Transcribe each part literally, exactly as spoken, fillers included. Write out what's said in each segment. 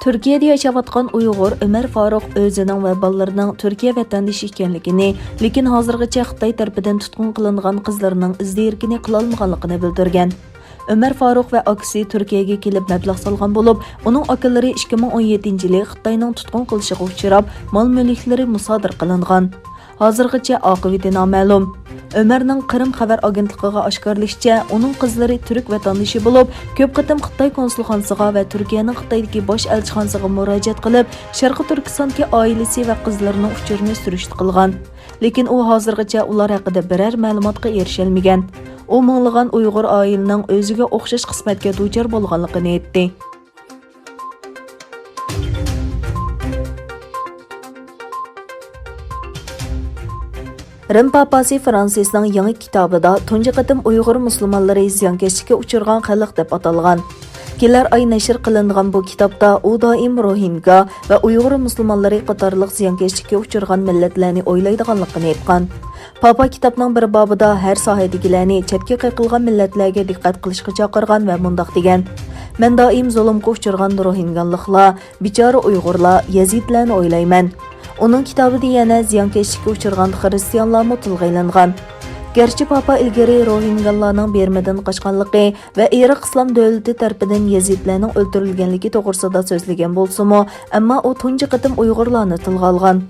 تۈركىيەدە ياشاۋاتقان ئۇيغۇر ئۆمەر فاروق ئۆزىنىڭ ۋە بالىلىرىنىڭ تۈركىيە ۋەتەندىشى ئىكەنلىكىنى، لېكىن ھازىرغىچە خىتاي تەرىپىدىن تۇتقۇن قىلىنغان قىزلىرىنىڭ ئىز دېرىكىنى قىلالمىغانلىقىنى بىلدۈرگەن. ئۆمەر فاروق ۋە ئاكىسى تۈركىيەگە كېلىپ مەبلەغ سالغان بولۇپ، ئۇنىڭ ئاكىلىرى ئىككى مىڭ ئون يەتتىنچى يىلى خىتاينىڭ تۇتقۇن قىلىشىغا ئۇچراپ، مال-مۈلۈكلىرى مۇسادىرە قىلىنغان. ھازىرغىچە ئاقىۋىتى نامەلۇم. ئۆمەرنىڭ قىرىم خەۋەر ئاگېنتلىقىغا ئاشكارىلىشىچە، ئۇنىڭ قىزلىرى تۈرك ۋەتەندىشى بولۇپ، كۆپ قېتىم خىتاي كونسۇلخانىسىغا ۋە تۈركىيەنىڭ خىتايدىكى باش ئەلچىخانىسىغا مۇراجىئەت قىلىپ، شەرقىي تۈركىستاندىكى ئائىلىسى ۋە قىزلىرىنىڭ ئۇچۇرىنى سۈرۈشتە قىلغان. لېكىن ئۇ ھازىرغىچە ئۇلار ھەققىدە بىرەر مەلۇماتقا ئېرىشەلمىگەن. ئۇ مىڭلىغان ئۇيغۇر ئائىلىنىڭ ئۆزىگە ئوخشاش قىسمەتكە دۇچار بولغانلىقىنى ئېيتتى. رىم پاپاسى فرانسىسنىڭ يېڭى كىتابىدا تۇنجى قېتىم ئۇيغۇر مۇسۇلمانلىرى زىيانكەشلىككە ئۇچرىغان خەلق دەپ ئاتالغان. كېلەر ئاي نەشر قىلىنىدىغان بۇ كىتابتا ئۇ دائىم روھىنگا ۋە ئۇيغۇر مۇسۇلمانلىرى قاتارلىق زىيانكەشلىككە ئۇچرىغان مىللەتلەرنى ئويلايدىغانلىقىنى ئېيتقان. پاپا كىتابنىڭ بىر بابىدا ھەر ساھەدىكىلەرنى چەتكە قېقىلغان مىللەتلەرگە دىققەت قىلىشقا چاقىرغان ۋە مۇنداق دېگەن: مەن دائىم زۇلۇمغا ئۇچرىغان روھىنگانلىقلار، بىچارە ئۇيغۇرلار، يەزىدلەرنى ئويلايمەن. ئۇنىڭ كىتابىدا يەنە زىيانكەشلىككە ئۇچرىغان خىرىستىيانلارمۇ تىلغا ئېلىنغان. گەرچە پاپا ئىلگىرى روھىنگانلارنىڭ بىرمىدىن قاچقانلىقى ۋە ئىراق ئىسلام دۆلىتى تەرىپىدىن يەزىدلەرنىڭ ئۆلتۈرۈلگەنلىكى توغرىسىدا سۆزلىگەن بولسىمۇ، ئەمما ئۇ تۇنجى قېتىم ئۇيغۇرلارنى تىلغا ئالغان.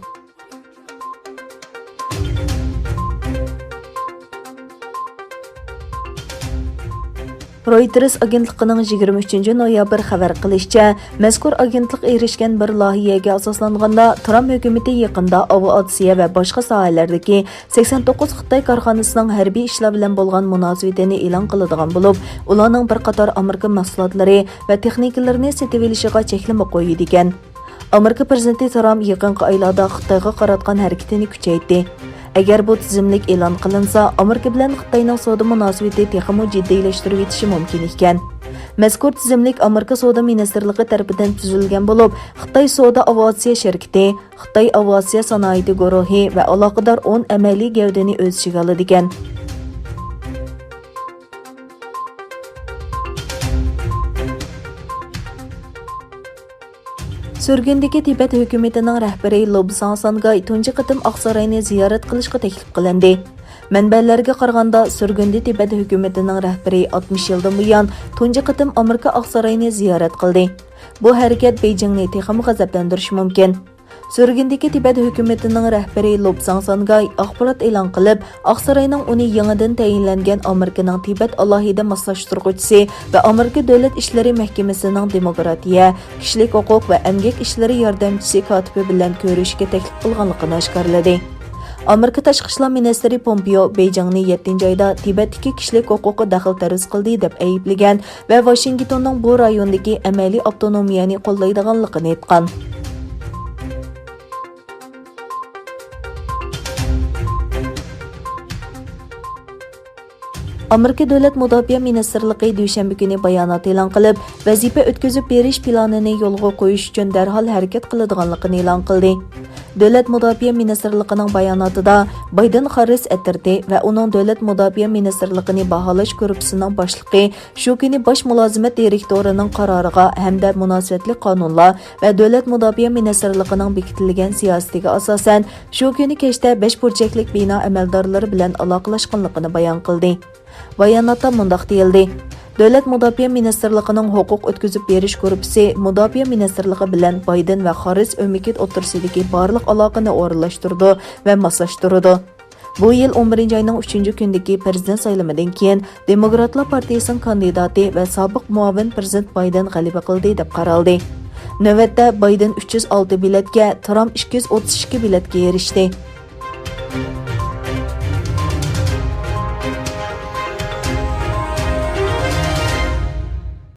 رويتېرس ئاگېنتلىقىنىڭ يىگىرمە ئۈچىنچى نويابىر خەۋەر قىلىشىچە، مەزكۇر ئاگېنتلىق ئېرىشكەن بىر لايىھەگە ئاساسلانغاندا، ترامپ ھۆكۈمىتى يېقىندا ئاۋىئاتسىيە ۋە باشقا ساھەلەردىكى سەكسەن توققۇز خىتاي كارخانىسىنىڭ ھەربىي ئىشلار بىلەن بولغان مۇناسىۋىتىنى ئېلان قىلىدىغان بولۇپ، ئۇلارنىڭ بىر قاتار ئامېرىكا مەھسۇلاتلىرى ۋە تېخنىكىلىرىنى سېتىۋېلىشىغا چەكلىمە قويىدىكەن. ئامېرىكا پىرېزىدېنتى ترامپ يېقىنقى ئايلاردا خىتايغا قاراتقان ھەرىكىتىنى كۈچەيتتى. ئەگەر بۇ تىزىملىك ئېلان قىلىنسا، ئامېرىكا بىلەن خىتاينىڭ سودا مۇناسىۋىتى تېخىمۇ جىددىيلەشتۈرۈۋېتىشى مۇمكىن ئىكەن. مەزكۇر تىزىملىك ئامېرىكا سودا مىنىستىرلىقى تەرىپىدىن تۈزۈلگەن بولۇپ، خىتاي سودا ئاۋىئاتسىيە شىركىتى، خىتاي ئاۋىئاتسىيە سانائىتى گۇرۇھى ۋە ئالاقىدار ئون ئەمەلىي گەۋدىنى ئۆز ئىچىگە ئالىدىكەن. سۈرگۈندىكى تىبەت ھۆكۈمىتىنىڭ رەھبىرى لوبساڭ سانگاي تۇنجى قېتىم ئاقساراينى زىيارەت قىلىشقا تەكلىپ قىلىندى. مەنبەلەرگە قارىغاندا، سۈرگۈندە تىبەت ھۆكۈمىتىنىڭ رەھبىرى ئاتمىش يىلدىن بۇيان تۇنجى قېتىم ئامېرىكا ئاقساراينى زىيارەت قىلدى. بۇ ھەرىكەت بېيجىڭنى تېخىمۇ غەزەپلەندۈرۈشى مۇمكىن. سۈرگۈندىكى تىبەت ھۆكۈمىتىنىڭ رەھبىرى لوبساڭ سانگاي ئاخبارات ئېلان قىلىپ، ئاقساراينىڭ ئۇنى يېڭىدىن تەيىنلەنگەن ئامېرىكىنىڭ تىبەت ئالاھىدە ماسلاشتۇرغۇچىسى ۋە ئامېرىكا دۆلەت ئىشلىرى مەھكىمىسىنىڭ دېموكراتىيە، كىشىلىك ھوقۇق ۋە ئەمگەك ئىشلىرى ياردەمچىسى كاتىپى بىلەن كۆرۈشۈشكە تەكلىپ قىلغانلىقىنى ئاشكارىلىدى. ئامېرىكا تاشقى ئىشلار مىنىستىرى پومپېئو بېيجىڭنى يەتتىنچى ئايدا تىبەتتىكى كىشىلىك ھوقۇققا دەخلى تەرۇز قىلدى دەپ ئەيىبلىگەن ۋە ۋاشىنگتوننىڭ بۇ رايوندىكى ئەمەلىي ئاپتونومىيەنى قوللايدىغانلىقىنى ئېيتقان. ئامېرىكا دۆلەت مۇداپىئە مىنىستىرلىقى دۈشەنبە كۈنى بايانات ئېلان قىلىپ، ۋەزىپە ئۆتكۈزۈپ بېرىش پىلانىنى يولغا قويۇش ئۈچۈن دەرھال ھەرىكەت قىلىدىغانلىقىنى ئېلان قىلدى. دۆلەت مۇداپىئە مىنىستىرلىقىنىڭ باياناتىدا، بايدېن خاررىس ئەترىتى ۋە ئۇنىڭ دۆلەت مۇداپىئە مىنىستىرلىقىنى باھالاش گۇرۇپپىسىنىڭ باشلىقى شۇ كۈنى باش مۇلازىمەت دىرېكتورىنىڭ قارارىغا ھەمدە مۇناسىۋەتلىك قانۇنلار ۋە دۆلەت مۇداپىئە مىنىستىرلىقىنىڭ بېكىتىلگەن سىياسىتىگە ئاساسەن، شۇ كۈنى كەچتە بەش بۇرجەكلىك بىنا ئەمەلدارلىرى بىلەن ئالاقىلاشقانلىقىنى بايان قىلدى. باياناتتا مۇنداق دېيىلدى: دۆلەت مۇداپىئە مىنىستىرلىقىنىڭ ھوقۇق ئۆتكۈزۈپ بېرىش گۇرۇپپىسى مۇداپىئە مىنىستىرلىقى بىلەن بايدېن ۋە خاررىس ئۆمىكىت ئوتتۇرىسىدىكى بارلىق ئالاقىنى ئورۇنلاشتۇرىدۇ ۋە ماسلاشتۇرىدۇ. بۇ يىل ئون بىرىنچى ئاينىڭ ئۈچىنچى كۈنىدىكى پىرېزىدېنت سايلىمىدىن كېيىن، دېموكراتلار پارتىيىسىنىڭ كاندىداتى ۋە سابىق مۇئاۋىن پىرېزىدېنت بايدېن غەلىبە قىلدى، دەپ قارالدى. نۆۋەتتە بايدېن ئۈچ يۈز ئالتە بېلەتكە، ترامپ ئىككى يۈز ئوتتۇز ئىككى بېلەتكە ئېرىشتى.